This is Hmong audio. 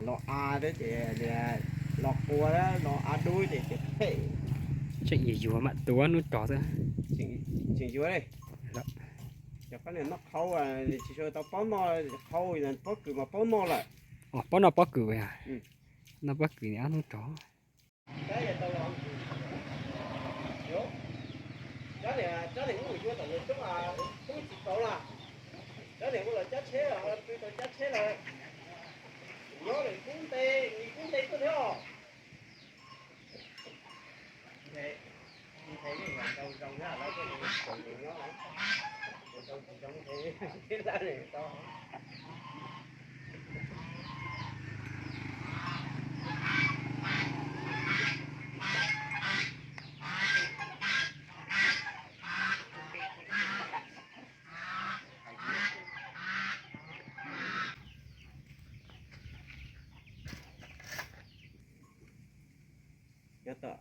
Los av thiab ces los qua, los av dub ces ces phem. Tseem yuav yuav mam tuav hnub rog xwb. Tseem yuav li. Cov pab niag noj qhaub, tsis tau paub noj qhaub, pob kws mas paub noj lawm. Paub noj pob kws, noj pob kws ob hnub rog. Cov niag mus yuav tom nws tub, tub tsis tau na. Cov niag ua los cab tsheb, pw tau cab tsheb lawm. Nyob nws kub nte, nws kub nte tuaj thiab os. Nyob tom